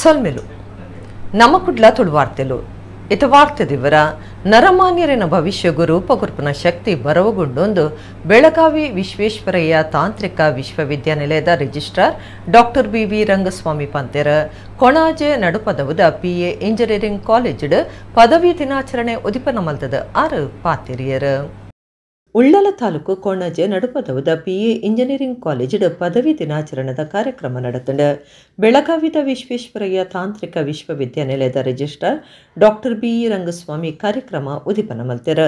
ಸೊಲ್ಮೆಲು ನಮ್ಮ ಕುಡ್ಲ ತುಳುವಾರ್ತೆಲು ಇತ ವಾರ್ತೆ ದಿವರ ನರಮಾನ್ಯರಿನ ಭವಿಷ್ಯಗು ರೂಪಗುರ್ಪನ ಶಕ್ತಿ ಬರವುಗುಂಡೊಂದು ಬೆಳಗಾವಿ ವಿಶ್ವೇಶ್ವರಯ್ಯ ತಾಂತ್ರಿಕ ವಿಶ್ವವಿದ್ಯಾನಿಲಯದ registrar doctor B V Rangaswamy ಪಂತೆರ ಕೊಣಾಜೆ ನಡುಪದವುದ ಪಿಎ ಇಂಜಿನಿಯರಿಂಗ್ ಕಾಲೇಜ್ ಪದವಿ ದಿನಾಚರಣೆ ಉದಿಪನ ಮಲ್ತದ ಆರು ಪಾತಿರಿಯರು. ಉಳ್ಳಲ ತಾಲೂಕು ಕೊಣಾಜೆ ನಡುಪದವುದ ಪಿಎ ಇಂಜಿನಿಯರಿಂಗ್ ಕಾಲೇಜಿಡ್ ಪದವಿ ದಿನಾಚರಣೆದ ಕಾರ್ಯಕ್ರಮ ನಡೆತಂಡು. ಬೆಳಗಾವಿದ ವಿಶ್ವೇಶ್ವರಯ್ಯ ತಾಂತ್ರಿಕ ವಿಶ್ವವಿದ್ಯಾನಿಲಯದ ರಿಜಿಸ್ಟ್ರಾರ್ ಡಾಕ್ಟರ್ ಬಿ ರಂಗಸ್ವಾಮಿ ಕಾರ್ಯಕ್ರಮ ಉದಿಪನ ಮಲ್ತೆರ್.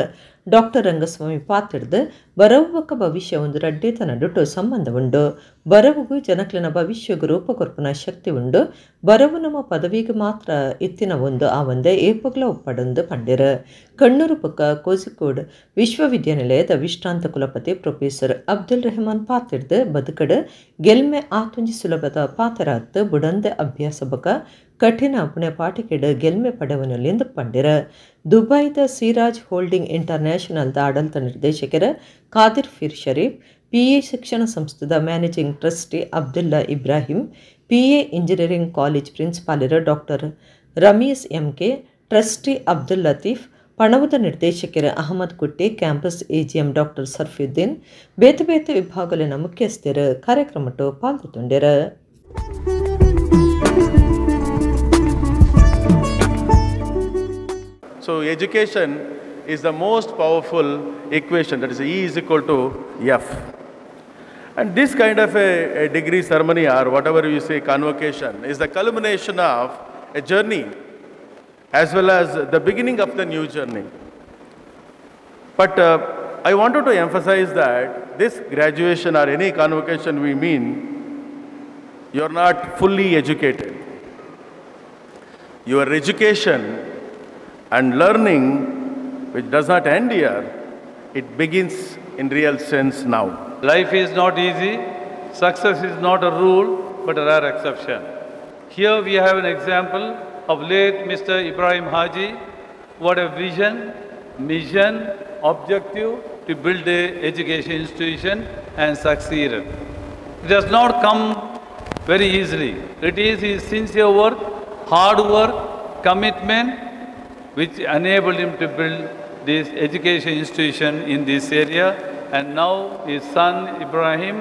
ಡಾಕ್ಟರ್ ರಂಗಸ್ವಾಮಿ ಪಾತಿಡ್ದು ಬರವುವಕ್ಕ ಭವಿಷ್ಯ ಒಂದು ರಡ್ಡೇತ ನಡುಟು ಸಂಬಂಧ ಉಂಡು, ಬರವುಗು ಜನಕ್ಲೆನ ಭವಿಷ್ಯಗು ರೂಪಕೊರ್ಪುನ ಶಕ್ತಿ ಉಂಡು, ಬರವು ನಮ್ಮ ಪದವಿಗೆ ಮಾತ್ರ ಇತ್ತಿನ ಒಂದು ಆ ಒಂದೇ ಏಪಗ್ಲ ಒಪ್ಪಡೊಂದು ಪಂಡಿರು. ಕಣ್ಣೂರು ಪಕ್ಕ ಕೋಝಿಕೋಡ್ ವಿಶ್ವವಿದ್ಯಾನಿಲಯದ ವಿಶ್ರಾಂತ ಕುಲಪತಿ ಪ್ರೊಫೆಸರ್ ಅಬ್ದುಲ್ ರೆಹಮಾನ್ ಪಾತಿಡ್ದು ಬದುಕಡು ಗೆಲ್ಮೆ ಆತುಂಜಿ ಸುಲಭದ ಪಾತರಾತ್ ಬುಡಂದೆ ಅಭ್ಯಾಸ ಬಕ ಕಠಿಣ ಪುಣೆ ಪಾಠಿಕೆಡ್ ಗೆಲ್ಮೆ ಪಡೆವನಲ್ಲಿಂದು ಪಂಡಿರ. ದುಬೈದ ಸಿರಾಜ್ ಹೋಲ್ಡಿಂಗ್ ಇಂಟರ್ನ್ಯಾಷನಲ್ದ ಆಡಳಿತ ನಿರ್ದೇಶಕರ ಖಾದಿರ್ ಫಿರ್ ಶರೀಫ್, ಪಿಎ ಶಿಕ್ಷಣ ಸಂಸ್ಥೆದ managing trustee Abdullah Ibrahim, PA engineering college ಪ್ರಿನ್ಸಿಪಾಲರ doctor Ramesh MK, trustee Abdul Latif, ಪಣವುದ ನಿರ್ದೇಶಕರ Ahmed Kutty, campus AGM doctor Sarfuddin, ಬೇತೆ ಬೇತೆ ವಿಭಾಗಲಿನ ಮುಖ್ಯಸ್ಥರು ಕಾರ್ಯಕ್ರಮಟ್ಟು ಪಾಲ್ಗೊಂಡಿರು. So education is the most powerful equation, that is E is equal to F. And this kind of a degree ceremony or whatever you say convocation is the culmination of a journey as well as the beginning of the new journey. But I wanted to emphasize that this graduation or any convocation we mean, you are not fully educated. Your education and learning, which does not end here, it begins in real sense now. Life is not easy. Success is not a rule, but a rare exception. Here we have an example of late Mr. Ibrahim Haji. What a vision, mission, objective to build a education institution and succeeded. It does not come very easily. It is his sincere work, hard work, commitment, which enabled him to build this education institution in this area. And now his son Ibrahim,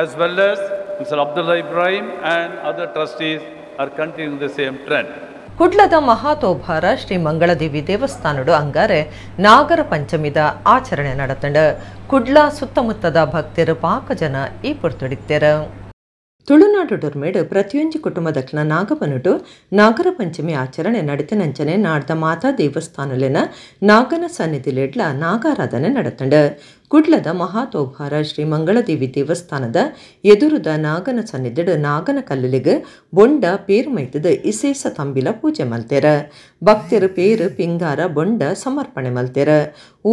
as well as Mr. Abdullah Ibrahim and other trustees are continuing the same trend. ಕುಡ್ಲದ ಮಹಾತೋಭಾರ ಶ್ರೀ ಮಂಗಳದೇವಿ ದೇವಸ್ಥಾನಡು ಅಂಗಾರೆ ನಾಗರ ಪಂಚಮಿದ ಆಚರಣೆ ನಡೆತಂಡು. ಕುಡ್ಲ ಸುತ್ತಮುತ್ತದ ಭಕ್ತರು ಪಾಕ ಜನ ಈ ಪೊರ್ತುಡಿತ್ತೆರು. ತುಳುನಾಡು ಡೊರ್ಮೇಡು ಪ್ರತಿಯೊಂಜಿ ಕುಟುಂಬದಕ್ಲ ನಾಗವನುಟು ನಾಗರ ಪಂಚಮಿ ಆಚರಣೆ ನಡೆತನಂಚನೆ ನಾಡ್ದ ಮಾತಾ ದೇವಸ್ಥಾನಲೆನ ನಾಗನ ಸನ್ನಿಧಿಲೆಡ್ಲ ನಾಗಾರಾಧನೆ ನಡೆತಂಡು. ಕುಡ್ಲದ ಮಹಾತೋಭಾರ ಶ್ರೀ ಮಂಗಳದೇವಿ ದೇವಸ್ಥಾನದ ಎದುರುದ ನಾಗನ ಸನ್ನಿಧಿಡು ನಾಗನ ಕಲ್ಲುಲಿಗ್ ಬೊಂಡ ಪೇರು ಮೈತದ ಇಸೇಸ ತಂಬಿಲ ಪೂಜೆ ಮಲ್ತೆರ. ಭಕ್ತರು ಪೇರು ಪಿಂಗಾರ ಬೊಂಡ ಸಮರ್ಪಣೆ ಮಲ್ತೆರ.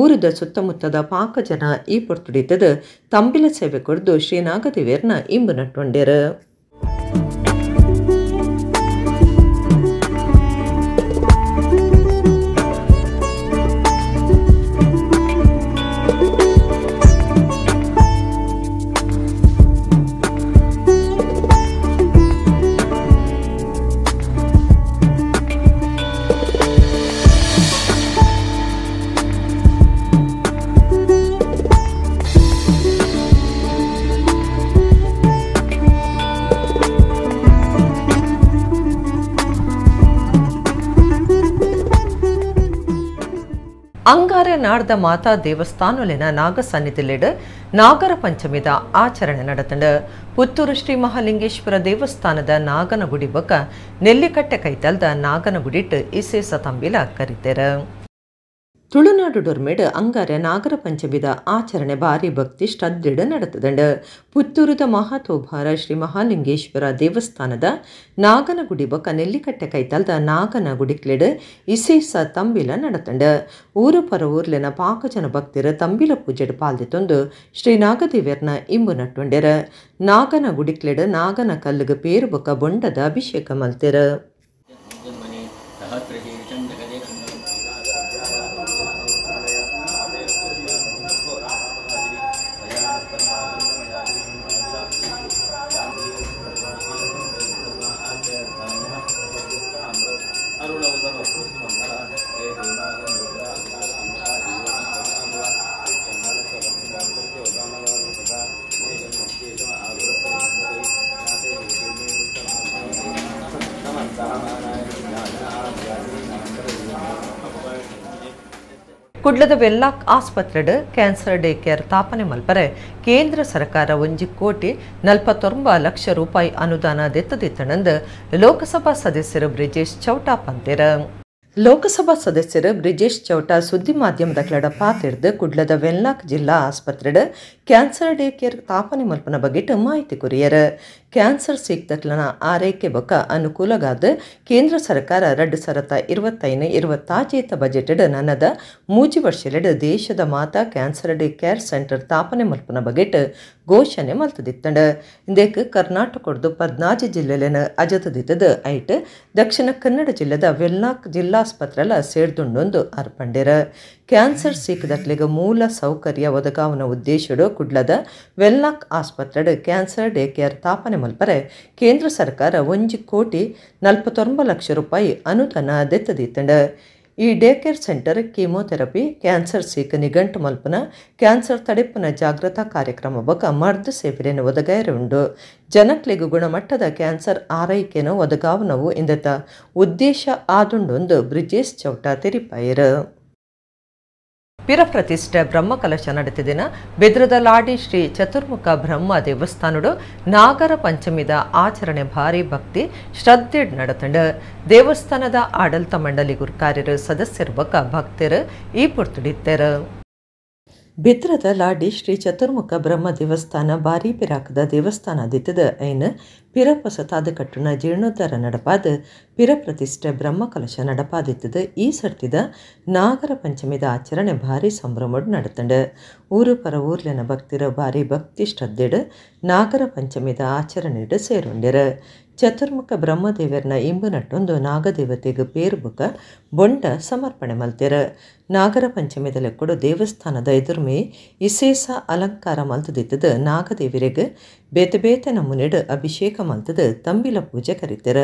ಊರದ ಸುತ್ತಮುತ್ತದ ಪಾಕ ಜನ ಈ ಪೊರ್ತುಡಿತದ ತಂಬಿಲ ಸೇವೆ ಕೊಡ್ದು ಶ್ರೀ ನಾಗದೇವಿಯರ್ನ ಇಂಬು ನಟ್ಟೊಂಡೆರು. ಅಂಗಾರೆ ನಾಡ್ದ ಮಾತಾ ದೇವಸ್ಥಾನಲಿನ ನಾಗ ಸನ್ನಿಧಿಲೆಡ್ ನಾಗರ ಪಂಚಮಿದ ಆಚರಣೆ ನಡೆತಂಡು. ಪುತ್ತೂರು ಶ್ರೀ ಮಹಾಲಿಂಗೇಶ್ವರ ದೇವಸ್ಥಾನದ ನಾಗನಗುಡಿ ಬೊಕ್ಕ ನೆಲ್ಲಿಕಟ್ಟೆ ಕೈತಲ್ದ ನಾಗನಗುಡಿಟ್ ಇಸೇಸ ತಂಬಿಲ ಕರಿತೆರ. ತುಳುನಾಡು ಡೊರ್ಮೇಡ್ ಅಂಗಾರೆ ನಾಗರ ಪಂಚಮಿದ ಆಚರಣೆ ಭಾರಿ ಭಕ್ತಿ ಶ್ರದ್ಧೆಡ್ ನಡೆತದಂಡು. ಪುತ್ತೂರುದ ಮಹಾತೋಭಾರ ಶ್ರೀ ಮಹಾಲಿಂಗೇಶ್ವರ ದೇವಸ್ಥಾನದ ನಾಗನಗುಡಿ ಬೊಕ್ಕ ನೆಲ್ಲಿಕಟ್ಟೆ ಕೈತಲ್ದ ನಾಗನಗುಡಿಕ್ಲೆಡ್ ಇಸೇಸ ತಂಬಿಲ ನಡೆತಂಡು. ಊರು ಪರ ಊರ್ಲೆನ ಪಾಕಜನ ಭಕ್ತಿರ ತಂಬಿಲ ಪೂಜೆಡ್ ಪಾಲ್ದಿತೊಂದು ಶ್ರೀ ನಾಗದೇವಿಯರ್ನ ಇಂಬು ನಟ್ಟೊಂಡೆರ. ನಾಗನ ಗುಡಿಕ್ಲೆಡ್ ನಾಗನ ಕಲ್ಲುಗ್ ಪೇರು ಬೊಕ್ಕ ಬೊಂಡದ ಅಭಿಷೇಕ ಮಲ್ತೆರ್. ಕುಡ್ಲದ ವೆಲ್ಲಾಕ್ ಆಸ್ಪತ್ರೆಡ್ ಕ್ಯಾನ್ಸರ್ ಡೇ ಕೇರ್ ತಾಪನೆ ಮಲ್ಪರೆ ಕೇಂದ್ರ ಸರ್ಕಾರ 1 ಕೋಟಿ 49 ಲಕ್ಷ ರೂಪಾಯಿ ಅನುದಾನ ದೆತ್ತದಿತ್ತಣಂದು ಲೋಕಸಭಾ ಸದಸ್ಯರು ಬ್ರಿಜೇಶ್ ಚೌಟಾ ಪಂತೆರ್. ಲೋಕಸಭಾ ಸದಸ್ಯರು ಬ್ರಿಜೇಶ್ ಚೌಟಾ ಸುದ್ದಿ ಮಾಧ್ಯಮದ ಕ್ಲಡ ಪಾತಿರ್ದು ಕುಡ್ಲದ ವೆನ್ಲಾಕ್ ಜಿಲ್ಲಾ ಆಸ್ಪತ್ರೆಡ್ ಕ್ಯಾನ್ಸರ್ ಡೇ ಕೇರ್ ತಾಪನೆ ಮಲ್ಪನ ಬಗೆಟ್ ಮಾಹಿತಿ ಕೊರಿಯರ್. ಕ್ಯಾನ್ಸರ್ ಸೀಕ್ತಕ್ಲನ ಆರೈಕೆ ಬೊಕ್ಕ ಅನುಕೂಲಗಾದ ಕೇಂದ್ರ ಸರ್ಕಾರ 2025-26 ಬಜೆಟ್ ನನದ 3 ವರ್ಷಲೆಡ್ ದೇಶದ ಮಾತಾ ಕ್ಯಾನ್ಸರ್ ಡೇ ಕೇರ್ ಸೆಂಟರ್ ತಾಪನೆ ಮಲ್ಪನ ಬಗೆಟ್ ಘೋಷಣೆ ಮಲ್ತದಿತ್ತಂಡ. ಇಂದೇಕ್ ಕರ್ನಾಟಕದ 14 ಜಿಲ್ಲೆಲೆನ ಅಜತದಿತ್ತದ ಐಟ್ ದಕ್ಷಿಣ ಕನ್ನಡ ಜಿಲ್ಲೆದ ವೆಲ್ಲಾಕ್ ಜಿಲ್ಲಾಸ್ಪತ್ರೆಲ ಸೇರ್ದುಂಡೊಂದು ಅರ್ಪಂಡೆರ. ಕ್ಯಾನ್ಸರ್ ಸೀಕದಕ್ಲೆಗ್ ಮೂಲ ಸೌಕರ್ಯ ಒದಗಾವನ ಉದ್ದೇಶಡು ಕುಡ್ಲದ ವೆಲ್ಲಾಕ್ ಆಸ್ಪತ್ರೆಡ್ ಕ್ಯಾನ್ಸರ್ ಡೇ ಕೇರ್ ತಾಪನೆ ಮಲ್ಪರೆ ಕೇಂದ್ರ ಸರ್ಕಾರ 1 ಕೋಟಿ 49 ಲಕ್ಷ ರೂಪಾಯಿ ಅನುದಾನ ದೆತ್ತದಿತ್ತಂಡ. ಈ day care centre chemotherapy, cancer ಸೀಕ ನಿಘಂಟು ಮಲ್ಪನ, ಕ್ಯಾನ್ಸರ್ ತಡೆಪುನ ಜಾಗೃತಾ ಕಾರ್ಯಕ್ರಮ ಬೊಕ್ಕ ಮರ್ದು ಸೇವೆಯನ್ನು ಒದಗಾಯರುಂಡು. ಜನಕ್ಲೆಗ್ ಗುಣಮಟ್ಟದ ಕ್ಯಾನ್ಸರ್ ಆರೈಕೆಯನ್ನು ಒದಗಾವನವು ಇಂದತ ಉದ್ದೇಶ ಆದುಂಡೊಂದು ಬ್ರಿಜೇಶ್ ಚೌಟಾ ತೆರಿಪಾಯರು. ಪಿರಪ್ರತಿಷ್ಠೆ ಬ್ರಹ್ಮಕಲಶ ನಡೆತಿದಿನ ಬೆದ್ರದ ಲಾಡಿ ಶ್ರೀ ಚತುರ್ಮುಖ ಬ್ರಹ್ಮ ದೇವಸ್ಥಾನಡು ನಾಗರ ಪಂಚಮಿದ ಆಚರಣೆ ಭಾರಿ ಭಕ್ತಿ ಶ್ರದ್ಧೆ ನಡತಂಡ. ದೇವಸ್ಥಾನದ ಆಡಳಿತ ಮಂಡಳಿ ಗುರುಕಾರ್ಯರು ಸದಸ್ಯರು ಬೊಕ್ಕ ಭಕ್ತರು ಈ ಪುರ್ತುಡಿತ್ತೆರು. ಬೆದ್ರದ ಲಾಡಿ ಶ್ರೀ ಚತುರ್ಮುಖ ಬ್ರಹ್ಮ ದೇವಸ್ಥಾನ ಭಾರಿ ಪಿರಾಕದ ದೇವಸ್ಥಾನ ದಿತ್ತದ ಐನ ಪಿರಪಸತಾದ ಕಟ್ಟುನ ಜೀರ್ಣೋದ್ಧಾರ ನಡಪಾದ ಪಿರಪ್ರತಿಷ್ಠೆ ಬ್ರಹ್ಮಕಲಶ ನಡಪಾದಿತ್ತದ. ಈ ಸರ್ತಿದ ನಾಗರ ಪಂಚಮಿದ ಆಚರಣೆ ಭಾರಿ ಸಂಭ್ರಮಡ್ ನಡತಂಡ. ಊರು ಪರ ಊರ್ಲೆನ ಭಕ್ತಿರ ಭಾರಿ ಭಕ್ತಿ ಶ್ರದ್ಧೆಡ್ ನಾಗರ ಪಂಚಮಿದ ಆಚರಣೆಡ್ ಸೇರುಂಡೆರ. ಚತುರ್ಮುಖ ಬ್ರಹ್ಮದೇವರನ ಇಂಬು ನಟ್ಟೊಂದು ನಾಗದೇವತೆಗೆ ಪೇರ್ಬುಕ ಬೊಂಡ ಸಮರ್ಪಣೆ ಮಲ್ತೆರ. ನಾಗರ ಪಂಚಮಿದ ಲೆಕ್ಕಡು ದೇವಸ್ಥಾನದ ಎದುರ್ಮೆ ಇಸೇಸ ಅಲಂಕಾರ ಮಲ್ತದಿತ್ತದ ನಾಗದೇವರಿಗೆ ಬೇತೆ ಬೇತೆ ನಮೂನೆಡ್ ಅಭಿಷೇಕ ಮಲ್ತದ ತಂಬಿಲ ಪೂಜೆ ಕರಿತೆರ.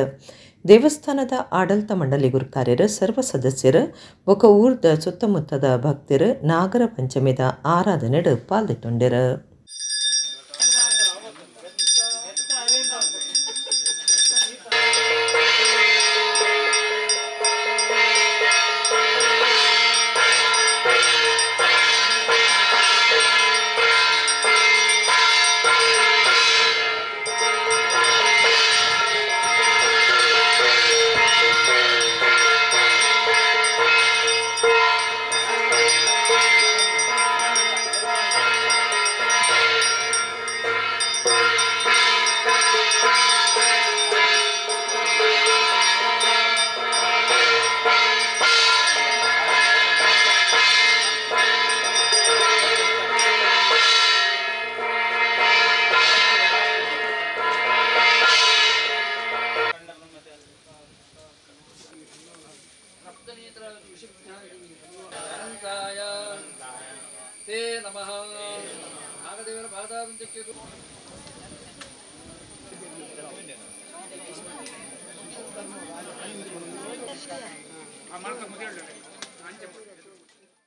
ದೇವಸ್ಥಾನದ ಆಡಳಿತ ಮಂಡಳಿ ಗುರುಕಾರ್ಯರು ಸರ್ವ ಸದಸ್ಯರು ಬೊಕ ಊರ್ದ ಸುತ್ತಮುತ್ತದ ಭಕ್ತರು ನಾಗರ ಪಂಚಮಿದ ಆರಾಧನೆಡ್ ಪಾಲ್ದಿತ್ತೊಂಡೆರ.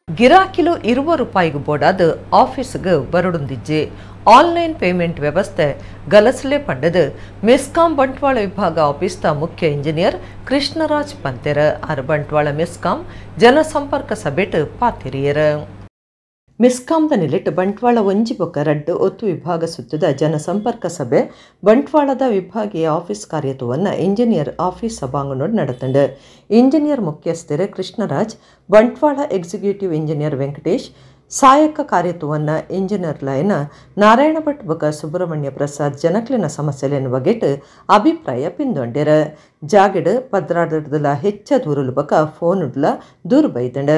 ಗಿರಾಕಿಲು 20 ರೂಪಾಯಿಗೆ ಬೋಡಾದ ಆಫೀಸ್ಗೆ ಬರಡುಂದಿಜ್ಜೆ ಆನ್ಲೈನ್ ಪೇಮೆಂಟ್ ವ್ಯವಸ್ಥೆ ಗಲಸಲೆ ಪಂಡದು ಮೆಸ್ಕಾಂ ಬಂಟ್ವಾಳ ವಿಭಾಗ ಆಫೀಸ್ದ ಮುಖ್ಯ ಇಂಜಿನಿಯರ್ ಕೃಷ್ಣರಾಜ್ ಪಂತೆರ ಆರ್ ಬಂಟ್ವಾಳ ಮೆಸ್ಕಾಂ ಜನಸಂಪರ್ಕ ಸಭೆಟ್ ಪಾತಿರಿಯರ. ಮೆಸ್ಕಾಂದ ನಿಲೆಟ್ ಬಂಟ್ವಾಳ ಒಂಜಿ ಬೊಕ್ಕ ರಡ್ಡು ಒತ್ತು ವಿಭಾಗ ಸುತ್ತದ ಜನಸಂಪರ್ಕ ಸಭೆ ಬಂಟ್ವಾಳದ ವಿಭಾಗೀಯ ಆಫೀಸ್ ಕಾರ್ಯತ್ವವನ್ನು ಇಂಜಿನಿಯರ್ ಆಫೀಸ್ ಸಭಾಂಗಣೋಡ್ ನಡೆತಂಡು. ಇಂಜಿನಿಯರ್ ಮುಖ್ಯಸ್ಥರು ಕೃಷ್ಣರಾಜ್, ಬಂಟ್ವಾಳ ಎಕ್ಸಿಕ್ಯೂಟಿವ್ ಇಂಜಿನಿಯರ್ ವೆಂಕಟೇಶ್, ಸಹಾಯಕ ಕಾರ್ಯತ್ವವನ್ನು ಇಂಜಿನಿಯರ್ ಲೈನ ನಾರಾಯಣ ಭಟ್ ಬೊಕ್ಕ ಸುಬ್ರಹ್ಮಣ್ಯ ಪ್ರಸಾದ್ ಜನಕ್ಲಿನ ಸಮಸ್ಯೆಲೆನ್ ಬಗೆಟ್ ಅಭಿಪ್ರಾಯ ಪಿಂದೊಂಡೆರ. ಜಾಗೆಡ್ ಪದ್ರಾಡಲ ಹೆಚ್ಚ ದೂರುಲು ಬೊಕ್ಕ ಫೋನುಡ್ಲ ದೂರು ಬೈದಂಡ.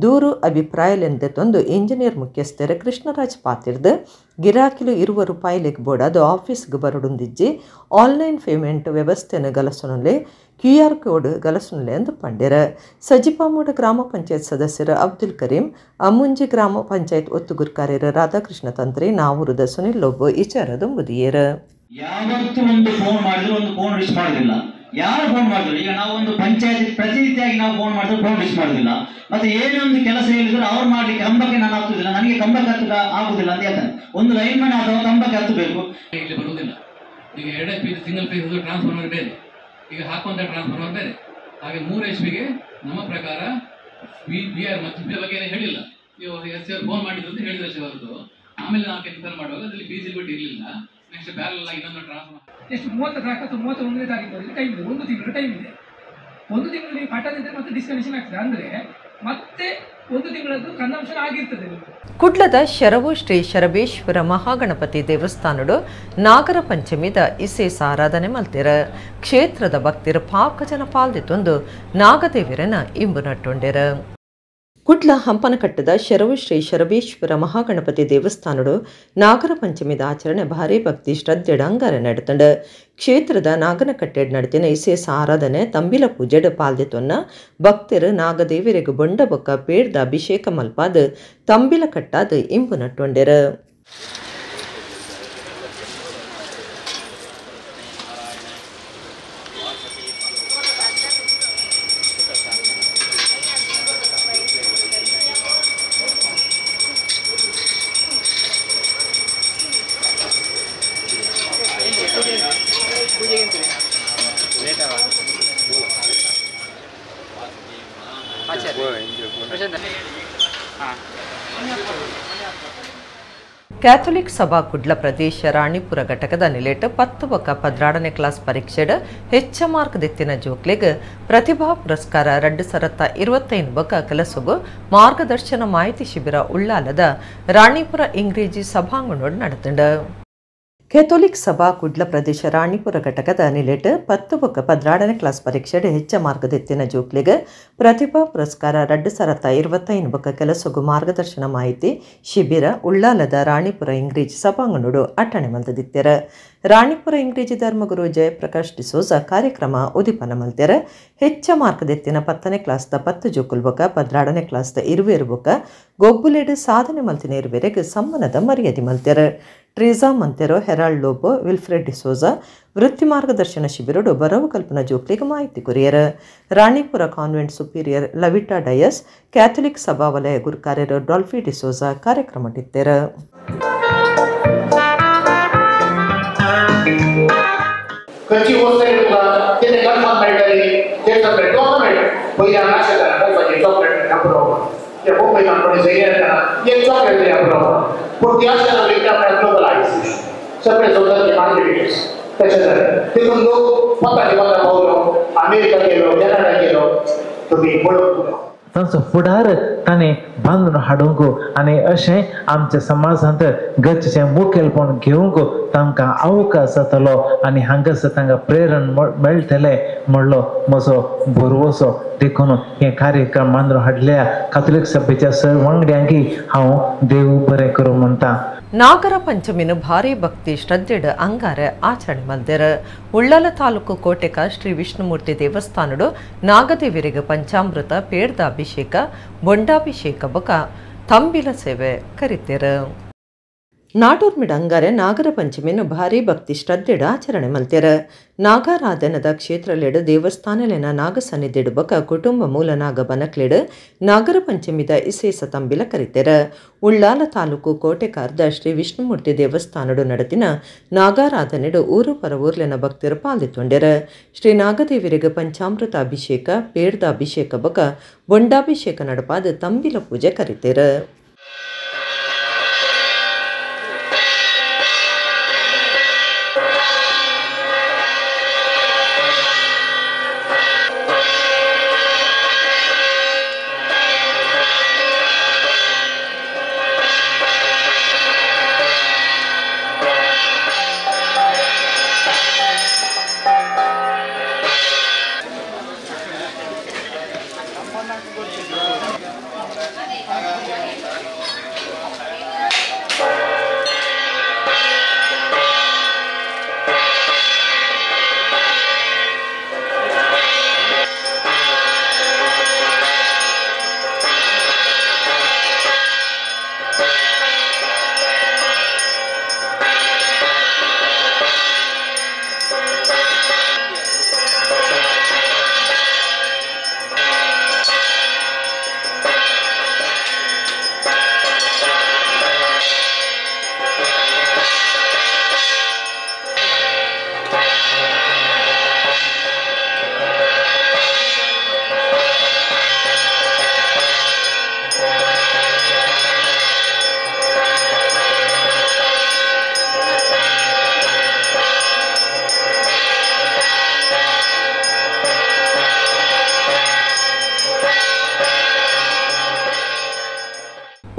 ದೂರು ಅಭಿಪ್ರಾಯಲೆಂದೆ ತಂದು ಇಂಜಿನಿಯರ್ ಮುಖ್ಯಸ್ಥರ ಕೃಷ್ಣರಾಜ್ ಪಾತಿರ್ದು ಗಿರಾಕಿಲು 20 ರೂಪಾಯಿಲೆಗ್ ಬೋಡಾದ ಆಫೀಸ್ಗೆ ಬರಡುಂದಿಜ್ಜಿ ಆನ್ಲೈನ್ ಪೇಮೆಂಟ್ ವ್ಯವಸ್ಥೆನ ಗಲಸುನಲ್ಲೇ ಕ್ಯೂಆರ್ ಕೋಡ್ ಗಲಸುನಲೆ ಎಂದು ಪಂಡೆರ. ಸಜಿಪಾಮೂಡ ಗ್ರಾಮ ಪಂಚಾಯತ್ ಸದಸ್ಯರ ಅಬ್ದುಲ್ ಕರೀಂ, ಅಮ್ಮುಂಜಿ ಗ್ರಾಮ ಪಂಚಾಯತ್ ಒತ್ತುಗುರ್ಕಾರ್ಯರ ರಾಧಾಕೃಷ್ಣ ತಂತ್ರಿ, ನಾವೂರದ ಸುನಿಲ್ ಲೋಬೋ ಇಚಾರದ ಮುದಿಯರ. ಯಾವತ್ತೂ ಒಂದು ಫೋನ್ ಮಾಡಿದ್ರು ಒಂದು ಫೋನ್ ರೀಚ್ ಮಾಡೋದಿಲ್ಲ. ಯಾರು ಫೋನ್ ಮಾಡಿದ್ರು ಈಗ ನಾವು ಒಂದು ಪಂಚಾಯತ್ ಪ್ರತಿನಿಧಿಯಾಗಿ ನಾವು ಫೋನ್ ಮಾಡಿದ್ರು ಫೋನ್ ರೀಚ್ ಮಾಡೋದಿಲ್ಲ. ಮತ್ತೆ ಏನೊಂದು ಕೆಲಸ ಹೇಳಿದ್ರು ಅವ್ರು ಮಾಡ್ಲಿಕ್ಕೆ ಕಂಬಕ್ಕೆ ನಾನು ಹತ್ತುದಿಲ್ಲ, ನನಗೆ ಕಂಬಕ್ಕೆ ಹತ್ತದ ಆಗುದಿಲ್ಲ ಅಂತ ಹೇಳ್ತಾನೆ. ಒಂದು ಲೈನ್ ಮನ್ ಅಥವಾ ಕಂಬಕ್ಕೆ ಹತ್ತಬೇಕು. ಇಲ್ಲಿ ಬರುವುದಿಲ್ಲ. ಈಗ ಎರಡೇ ಪೀಸ್ ಸಿಂಗಲ್ ಪೀಸ್ ಟ್ರಾನ್ಸ್ಫಾರ್ಮರ್ ಬೇರೆ, ಈಗ ಹಾಕುವಂಥ ಟ್ರಾನ್ಸ್ಫಾರ್ಮರ್ ಬೇರೆ. ಹಾಗೆ 3 HP ನಮ್ಮ ಪ್ರಕಾರ ಬಿ ಆರ್ ಮತ್ತು ಇದರ ಬಗ್ಗೆ ಏನೂ ಹೇಳಿಲ್ಲ. ನೀವು ಎಸ್ ಸಿ ಅವ್ರು ಫೋನ್ ಮಾಡಿದ್ರು ಅಂತ ಹೇಳಿದ್ರೆ ಅಷ್ಟೇ ಹೊರತು ಆಮೇಲೆ ನಾವು ಕನ್ಫರ್ಮ್ ಮಾಡುವಾಗ ಅದರಲ್ಲಿ ಫೀಸಿಬಿಲಿಟಿ ಇರಲಿಲ್ಲ. ನೆಕ್ಸ್ಟ್ ಪ್ಯಾರಲ್ ಆಗಿ ಇನ್ನೊಂದು ಟ್ರಾನ್ಸ್ಫಾರ್ಮರ್ ಎಷ್ಟು 34 ಅಥವಾ 31ನೇ ತಾರೀಕುವರೆಗೆ ಟೈಮ್ ಇದೆ, 1 ತಿಂಗಳು ಟೈಮ್ ಇದೆ. 1 ತಿಂಗಳು ನೀವು ಕಟ್ಟದಿದ್ದರೆ ಮತ್ತೆ ಡಿಸ್ಕನೆಕ್ಷನ್ ಆಗ್ತದೆ, ಅಂದರೆ ಮತ್ತೆ 1 ತಿಂಗಳದ್ದು ಕನ್ಸಂಪ್ಷನ್ ಆಗಿರ್ತದೆ. ಕುಡ್ಲದ ಶರವು ಶ್ರೀ ಶರಬೇಶ್ವರ ಮಹಾಗಣಪತಿ ದೇವಸ್ಥಾನಡು ನಾಗರ ಪಂಚಮಿದ ಇಸೇಸ ಆರಾಧನೆ ಮಲ್ತಿರ. ಕ್ಷೇತ್ರದ ಭಕ್ತಿರ ಪಾಕ ಜನ ಪಾಲ್ದಿತ್ತೊಂದು ನಾಗದೇವಿರನ ಇಂಬು ನಟ್ಟೊಂಡೆರ. ಕುಡ್ಲ ಹಂಪನಕಟ್ಟದ ಶರವು ಶ್ರೀ ಶರಬೇಶ್ವರ ಮಹಾಗಣಪತಿ ದೇವಸ್ಥಾನಡು ನಾಗರ ಪಂಚಮಿದ ಆಚರಣೆ ಭಾರಿ ಭಕ್ತಿ ಶ್ರದ್ಧೆಡ್ ಅಂಗಾರ ನಡೆತಂಡ. ಕ್ಷೇತ್ರದ ನಾಗನಕಟ್ಟೆಡ್ ನಡತಿನ ಇಸೇಸ ಆರಾಧನೆ ತಂಬಿಲ ಪೂಜೆಡ್ ಪಾಲ್ದಿತ್ತೊನ್ನ ಭಕ್ತರು ನಾಗದೇವಿರಿಗೂ ಬೊಂಡ ಬೊಕ್ಕ ಪೇಡ್ದ ಅಭಿಷೇಕ ಮಲ್ಪಾದ ತಂಬಿಲ ಕಟ್ಟಾದ ಇಂಬು ನಟ್ಟೊಂಡೆರ. ಕ್ಯಾಥೋಲಿಕ್ ಸಭಾ ಕುಡ್ಲ ಪ್ರದೇಶ ರಾಣಿಪುರ ಘಟಕದ ನಿಲೇಟ್ 10 ಬೊಕ್ಕ 12ನೇ ಕ್ಲಾಸ್ ಪರೀಕ್ಷೆಡ್ ಹೆಚ್ಚ ಮಾರ್ಕ್ ದೆತ್ತಿನ ಜೋಕ್ಲೆಗ್ ಪ್ರತಿಭಾ ಪುರಸ್ಕಾರ 2025 ಬೊಕ್ಕ ಕೆಲಸಗು ಮಾರ್ಗದರ್ಶನ ಮಾಹಿತಿ ಶಿಬಿರ ಉಳ್ಳಾಲದ ರಾಣಿಪುರ ಇಂಗ್ರೇಜಿ ಸಭಾಂಗಣೋಡ್ ನಡೆತಂಡ. ಕೆಥೋಲಿಕ್ ಸಭಾ ಕುಡ್ಲ ಪ್ರದೇಶ ರಾಣಿಪುರ ಘಟಕದ ನಿಲೆಟ್ 10 ಬೊಕ್ಕ 12ನೇ ಕ್ಲಾಸ್ ಪರೀಕ್ಷೆಡ್ ಹೆಚ್ಚ ಮಾರ್ಗದೆತ್ತಿನ ಜೋಕ್ಲೆಗ್ ಪ್ರತಿಭಾ ಪುರಸ್ಕಾರ 2025 ಬೊಕ್ಕ ಕೆಲಸಗು ಮಾರ್ಗದರ್ಶನ ಮಾಹಿತಿ ಶಿಬಿರ ಉಳ್ಳಾಲದ ರಾಣಿಪುರ ಇಂಗ್ರೇಜಿ ಸಭಾಂಗಣೋಡು ಅಟ್ಟಣೆ ಮಲ್ತದಿತ್ತೆರ. ರಾಣಿಪುರ ಇಂಗ್ರೇಜಿ ಧರ್ಮಗುರು ಜಯಪ್ರಕಾಶ್ ಡಿಸೋಜ ಕಾರ್ಯಕ್ರಮ ಉದಿಪನ ಮಲ್ತೆರ. ಹೆಚ್ಚ ಮಾರ್ಗದೆತ್ತಿನ 10ನೇ ಕ್ಲಾಸ್ದ 10 ಜೋಕುಲ್ ಬೊಕ್ಕ 12ನೇ ಕ್ಲಾಸ್ದ 20 ಬೊಕ್ಕ ಗೊಬ್ಬುಲೆಡ್ ಸಾಧನೆ ಮಲ್ತಿನ ಇರುವೆರೆಗ್ ಸಮ್ಮಾನದ ಮರ್ಯಾದೆ ಮಲ್ತೆರ. Teresa ಮಂತೆರೋ, Herald Lobo, Wilfred D'Souza ವೃತ್ತಿ ಮಾರ್ಗದರ್ಶನ ಶಿಬಿರಡು ಬರವು ಕಲ್ಪನಾ ಜೋಕ್ಲಿಗೆ ಮಾಹಿತಿ courier. Ranipura convent superior Lavita Dias, Catholic ಸಭಾ ವಲಯ ಗುರುಕಾರ್ಯರು ಡಾಲ್ಫಿ ಡಿಸೋಜಾ ಕಾರ್ಯಕ್ರಮ ಇತ್ತೆರ. सगळे संवसाराचे मार्केट तशें जालें. तितून लोक पत्ता पत्ता पावलो, अमेरिका गेलो, कॅनडा गेलो, तुमी पळोवंक तांचो फुडार ताणें बांदून हाडूंक आनी अशें आमच्या समाजांत गरजेचें मुखेलपण घेवंक तांकां अवकाश जातलो आनी हांगासर तांकां प्रेरण मेळटलें म्हणलो म्हजो भरवसो. देखून हे कार्यक्रम बांदून हाडल्या काथोलीक सभेच्या सर वांगड्यांकी हांव देव बरें करूं म्हणटा. ನಾಗರ ಪಂಚಮಿನ ಭಾರಿ ಭಕ್ತಿ ಶ್ರದ್ಧೆಡ್ ಅಂಗಾರ ಆಚರಣೆ ಮಲ್ದೆರ್. ಉಳ್ಳಾಲ ತಾಲೂಕು ಕೋಟೆಕ ಶ್ರೀ ವಿಷ್ಣುಮೂರ್ತಿ ದೇವಸ್ಥಾನಡು ನಾಗದೇವರಿಗೆ ಪಂಚಾಮೃತ ಪೇಡ್ದ ಅಭಿಷೇಕ, ಬೊಂಡಾಭಿಷೇಕ ಬೊಕ ತಂಬಿಲ ಸೇವೆ ಕರಿತೆರ್. ನಾಡೂರ್ಮಿಡ್ ಅಂಗಾರೆ ನಾಗರ ಪಂಚಮಿನ ಭಾರಿ ಭಕ್ತಿ ಶ್ರದ್ಧೆಡ್ ಆಚರಣೆ ಮಲ್ತೆರ್. ನಾಗಾರಾಧನದ ಕ್ಷೇತ್ರಲೆಡ್ ದೇವಸ್ಥಾನಲೆನ ನಾಗ ಸನ್ನಿಧಿಡ್ ಬೊಕ ಕುಟುಂಬ ಮೂಲ ನಾಗ ಬನಕ್ಲೆಡ್ ನಾಗರ ಪಂಚಮಿದ ಇಸೇಸ ತಂಬಿಲ ಕರಿತೆರ್. ಉಳ್ಳಾಲ ತಾಲೂಕು ಕೋಟೆಕಾರ್ದ ಶ್ರೀ ವಿಷ್ಣುಮೂರ್ತಿ ದೇವಸ್ಥಾನಡು ನಡತಿನ ನಾಗಾರಾಧನೆಡು ಊರು ಪರ ಊರ್ಲೆನ ಭಕ್ತರು ಪಾಲ್ದಿತ್ತೊಂಡೆರ್. ಶ್ರೀ ನಾಗದೇವರಿಗೆ ಪಂಚಾಮೃತ ಅಭಿಷೇಕ, ಪೇಡ್ದ ಅಭಿಷೇಕ ಬೊಕ ಬೊಂಡಾಭಿಷೇಕ ನಡಪಾದ ತಂಬಿಲ ಪೂಜೆ ಕರಿತೆರ್.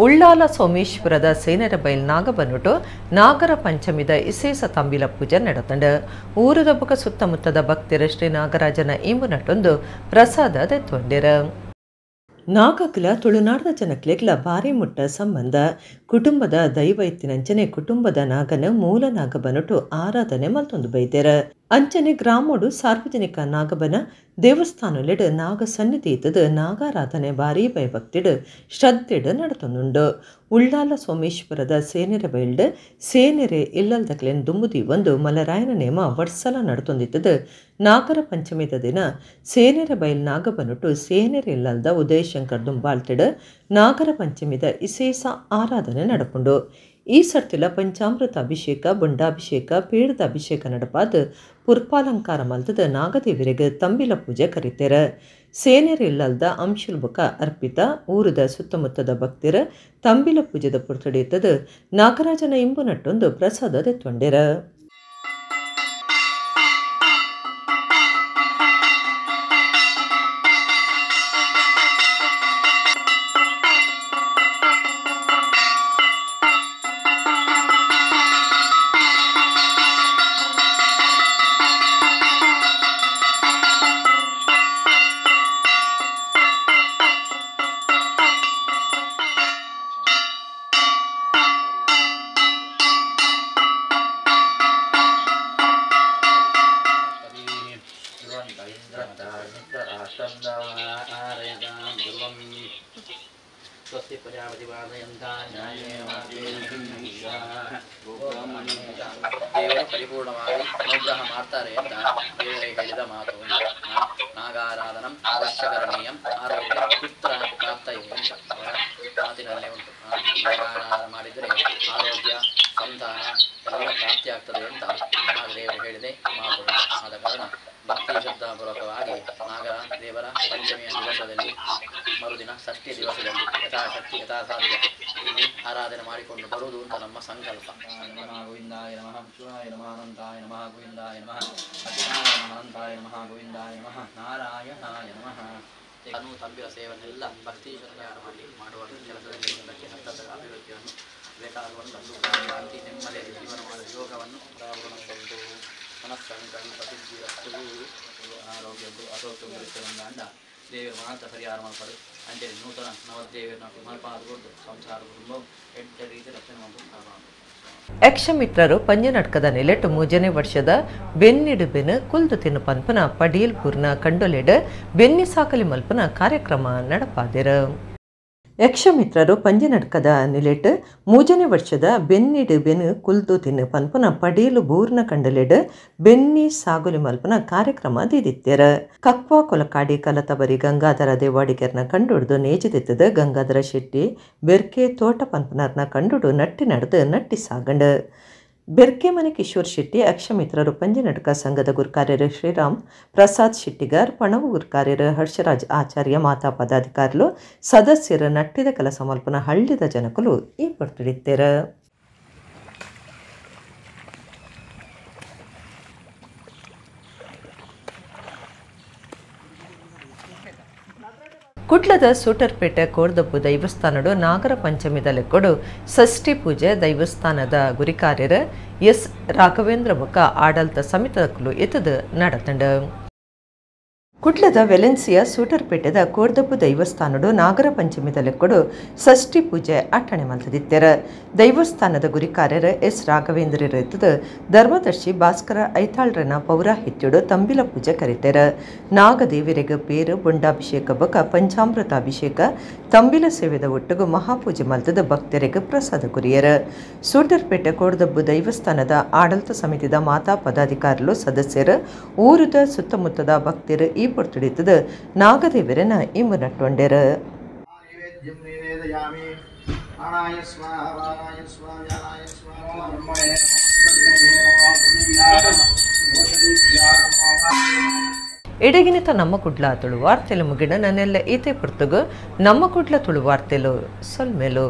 ಉಳ್ಳಾಲ ಸೋಮೇಶ್ವರದ ಸೇನರ ಬೈಲ್ ನಾಗಬನುಟು ನಾಗರ ಪಂಚಮಿದ ಇಸೇಸ ತಂಬಿಲ ಪೂಜೆ ನಡೆತಂಡ. ಊರದ ಬೊಕ ಸುತ್ತಮುತ್ತದ ಭಕ್ತರ ಶ್ರೀ ನಾಗರಾಜನ ಇಂಬುನಟೊಂದು ಪ್ರಸಾದ ದೆತ್ತೊಂಡಿರ. ನಾಗಕ್ಲ ತುಳುನಾಡದ ಜನಕ್ಲೆಗ್ಲ ಭಾರಿ ಮುಟ್ಟ ಸಂಬಂಧ. ಕುಟುಂಬದ ದೈವ ಇತ್ತಿನಂಚನೆ ಕುಟುಂಬದ ನಾಗನ ಮೂಲ ನಾಗಬನುಟು ಆರಾಧನೆ ಮಲ್ತೊಂದು ಬೈದೆರ. ಅಂಚನೆ ಗ್ರಾಮೋಡು ಸಾರ್ವಜನಿಕ ನಾಗಬನ ದೇವಸ್ಥಾನಲೆಡ್ ನಾಗ ಸನ್ನಿಧಿ ಇತ್ತದ ನಾಗಾರಾಧನೆ ಭಾರೀ ಭಯಭಕ್ತಿಡ್ ಶ್ರದ್ಧೆಡ್ ನಡತೊಂದುಂಡು. ಉಳ್ಳಾಲ ಸೋಮೇಶ್ವರದ ಸೇನೆರೆ ಬೈಲ್ಡ್ ಸೇನೆರೆ ಇಲ್ಲಲ್ದಕ್ಲೆನ್ ದುಂಬುದಿ ಒಂದು ಮಲರಾಯನ ನೇಮ ವರ್ಷಲ ನಡತೊಂದಿತ್ತದ. ನಾಗರ ಪಂಚಮಿದ ದಿನ ಸೇನೆರೆ ಬೈಲ್ ನಾಗಬನುಟು ಸೇನೆರೆ ಇಲ್ಲಲ್ದ ಉದಯಶಂಕರ್ ದುಂಬಾಳ್ತಿಡ್ ನಾಗರ ಪಂಚಮಿದ ಇಸೇಸ ಆರಾಧನೆ ನಡಪುಂಡು. ಈ ಸರ್ತಿಲ ಪಂಚಾಮೃತ ಅಭಿಷೇಕ, ಬೊಂಡಾಭಿಷೇಕ, ಪೇಡದ ಅಭಿಷೇಕ ನಡಪಾದ ಪುರ್ಪಾಲಂಕಾರ ಮಲ್ತದ ನಾಗದೇವರಿಗೆ ತಂಬಿಲ ಪೂಜೆ ಕರೀತೆರ. ಸೇನೆರೆ ಇಲ್ಲಲ್ದ ಅಂಶುಲ್ ಬೊಕ ಅರ್ಪಿತ ಊರದ ಸುತ್ತಮುತ್ತದ ಭಕ್ತರ ತಂಬಿಲ ಪೂಜೆದ ಪುರ್ತಡಿತ್ತದ ನಾಗರಾಜನ ಇಂಬು ನಟ್ಟೊಂದು ಪ್ರಸಾದ ದೆತ್ತೊಂಡೆರ. ದೇವರು ಪರಿಪೂರ್ಣವಾಗಿ ಅನುಗ್ರಹ ಮಾಡ್ತಾರೆ ಅಂತ ದೇವರೇ ಹೇಳಿದ ಮಾತು. ನಾಗಾರಾಧನಂ ಅವಶ್ಯಕರಣೀಯಂ ಆರೋಗ್ಯ ಪುತ್ರ ಪ್ರಾಪ್ತಯೇ ಅಂತ ಅವರ ಮಾತಿನಲ್ಲೇ ಉಂಟು. ನಾಗಾರಾಧನೆ ಮಾಡಿದರೆ ಆರೋಗ್ಯ ಸಂತಾನ ಎಲ್ಲ ಪ್ರಾಪ್ತಿಯಾಗ್ತದೆ ಅಂತ ನಾಗದೇವರು ಹೇಳಿದೆ ಮಾತು. ಆದ ಕಾರಣ ಭಕ್ತಿ ಶ್ರದ್ಧಾಪೂರ್ವಕವಾಗಿ ನಾಗ ದೇವರ ಪಂಚಮಿಯ ದಿವಸದಲ್ಲಿ ಮರುದಿನ ಷಷ್ಠಿ ದಿವಸದಲ್ಲಿ ಯಥಾಶಕ್ತಿ ಯಥಾಸಾಧ್ಯ ಇಲ್ಲಿ ಆರಾಧನೆ ಮಾಡಿಕೊಂಡು ಬರುವುದು ಅಂತ ನಮ್ಮ ಸಂಕಲ್ಪ. ನಮಃ ಗೋವಿಂದಾಯ ನಮಃ, ಶಿವಾಯ ನಮಃ, ಅನಂತಾಯ ನಮಃ, ಗೋವಿಂದಾಯ ನಮಃ, ಅಚ್ಯುತಾಯ ನಮಃ, ಅನಂತಾಯ ನಮಃ, ಗೋವಿಂದಾಯ ನಮಃ, ನಾರಾಯಣಾಯ ನಮಃ. ಅನು ತಂಬಿರ ಸೇವನೆಲ್ಲ ಭಕ್ತಿ ಶ್ರದ್ಧಾರವಾಗಿ ಮಾಡುವ ಕೆಲಸದಲ್ಲಿ ಅದಕ್ಕೆ ಸತತ ಅಭಿವೃದ್ಧಿಯನ್ನು ಬೇಕಾಗುವಂಥ ಸುಖ ಶಾಂತಿ ನೆಮ್ಮದಿಯಲ್ಲಿ ಜೀವನ ಮಾಡುವ ಯೋಗವನ್ನು ಪ್ರಾವೃಣಗೊಂಡು ಮನಸ್ಸಂಕಲ್ಪ ಸಿದ್ಧಿರಸ್ತು ಆರೋಗ್ಯದ್ದು ಅಸೌಖ್ಯ ದೇವರು ಮಾತ್ರ ಪರಿಹಾರ ಮಾಡ್ತಾರೆ ಅಂತೇಳಿ ನೂತನ ನವದೇವರನ್ನ ಮಲ್ಪಾದ ಸಂಸಾರ ಕುಟುಂಬ ಎಂಟು ರೀತಿ ರಕ್ಷಣೆ ಮಾಡ್ತಾರೆ. ಯಕ್ಷಮಿತ್ರರು ಪಂಜನಟ್ಕದ ನೆಲೆಟ್ಟು ಮೂಜನೇ ವರ್ಷದ ಬೆನ್ನಿಡು ಬೆನ್ನು ಕುಲ್ದು ತಿನ್ನು ಪನ್ಪನ ಪಡೀಲ್ಪುರ್ನ ಕಂಡೊಲೆಡ್ ಬೆನ್ನಿ ಸಾಕಲಿ ಮಲ್ಪನ ಕಾರ್ಯಕ್ರಮ ನಡಪಾದಿರ. ಯಕ್ಷಮಿತ್ರರು ಪಂಜನಟ್ಕದ ನಿಲೆಟ್ ಮೂಜನೇ ವರ್ಷದ ಬೆನ್ನಿಡು ಬೆನ್ನು ಕುಲ್ದು ತಿನ್ನು ಪನ್ಪನ ಪಡೀಲು ಬೂರ್ನ ಕಂಡಲೆಡ್ ಬೆನ್ನಿ ಸಾಗುಲಿ ಮಲ್ಪನ ಕಾರ್ಯಕ್ರಮ ದಿದಿತ್ತೆರ. ಕಕ್ವಾ ಕೊಲಕಾಡಿ ಕಲತಬರಿ ಗಂಗಾಧರ ದೇವಾಡಿಗೆರ್ನ ಕಂಡುಡ್ದು ನೇಜದಿತ್ತದ ಗಂಗಾಧರ ಶೆಟ್ಟಿ ಬೆರ್ಕೆ ತೋಟ ಪನ್ಪನರ್ನ ಕಂಡುಡು ನಟ್ಟಿ ನಡೆದು ನಟ್ಟಿ ಸಾಗಂಡ. ಬೆರ್ಕೆಮನೆ ಕಿಶೋರ್ ಶೆಟ್ಟಿ ಯಕ್ಷಮಿತ್ರರು ಪಂಜನಟಕ ಸಂಘದ ಗುರುಕಾರ್ಯರು ಶ್ರೀರಾಮ್ ಪ್ರಸಾದ್ ಶೆಟ್ಟಿಗಾರ್, ಪಣವು ಗುರುಕಾರ್ಯರು ಹರ್ಷರಾಜ್ ಆಚಾರ್ಯ, ಮಾತಾ ಪದಾಧಿಕಾರಿಗಳು, ಸದಸ್ಯರು ನಟ್ಟಿದ ಕೆಲಸ ಮಲ್ಪನ ಹಳ್ಳಿದ ಜನಕಲು ಈ ಪಡ್ತಿಡಿತ್ತೆರ. ಕುಡ್ಲದ ಸೂಟರ್ಪೇಟೆ ಕೋರ್ದಬ್ಬು ದೈವಸ್ಥಾನಡು ನಾಗರ ಪಂಚಮಿದ ಲೆಕ್ಕೊಡು ಷಷ್ಠಿ ಪೂಜೆ ದೈವಸ್ಥಾನದ ಗುರಿಕಾರ್ಯರ ಎಸ್ ರಾಘವೇಂದ್ರ ಬೊಕ್ಕ ಆಡಳಿತ ಸಮಿತಕ್ಕಲು ಎತ್ತದು ನಡತಂಡ. ಕುಡ್ಲದ ವೆಲೆನ್ಸಿಯಾ ಸೂಟರ್ಪೇಟೆದ ಕೋರ್ದಬ್ಬು ದೈವಸ್ಥಾನಡು ನಾಗರ ಪಂಚಮಿದ ಲೆಕ್ಕೊಡು ಷಷ್ಠಿ ಪೂಜೆ ಅಟ್ಟಣೆ ಮಲ್ತದಿತ್ತೆರ. ದೈವಸ್ಥಾನದ ಗುರಿಕಾರ್ಯರ ಎಸ್ ರಾಘವೇಂದ್ರ ಎತ್ತದು ಧರ್ಮದರ್ಶಿ ಭಾಸ್ಕರ ಐತಾಳ್ರನ ಪೌರಾಹಿತ್ಯಡು ತಂಬಿಲ ಪೂಜೆ ಕರಿತೆರ. ನಾಗದೇವರಿಗೆ ಪೇರು ಬೊಂಡಾಭಿಷೇಕ ಬೊಕ ಪಂಚಾಮೃತ ಅಭಿಷೇಕ ತಂಬಿಲ ಸೇವೆದ ಒಟ್ಟುಗು ಮಹಾಪೂಜೆ ಮಲ್ತದ ಭಕ್ತರಿಗೆ ಪ್ರಸಾದ ಕುರಿಯರ. ಸೂಟರ್ಪೇಟೆ ಕೋರ್ದಬ್ಬು ದೈವಸ್ಥಾನದ ಆಡಳಿತ ಸಮಿತಿದ ಮಾತಾ ಪದಾಧಿಕಾರಿಗಳು, ಸದಸ್ಯರು, ಊರುದ ಸುತ್ತಮುತ್ತದ ಭಕ್ತರು ಈ ಪೊರ್ತುಡಿತ್ತದ ನಾಗದೇವರನ ಇಂಬು ನಟ್ಟೊಂಡೆರ. ಎಡಗಿನಿತ ನಮ್ಮ ಕುಡ್ಲ ತುಳು ವಾರ್ತೆಲು ಮುಗಿಡ ನನ್ನೆಲ್ಲ ಈತೆ ಪುರ್ತುಗು ನಮ್ಮ ಕುಡ್ಲ ತುಳು ವಾರ್ತೆಲು ಸೊಲ್ಮೆಲು.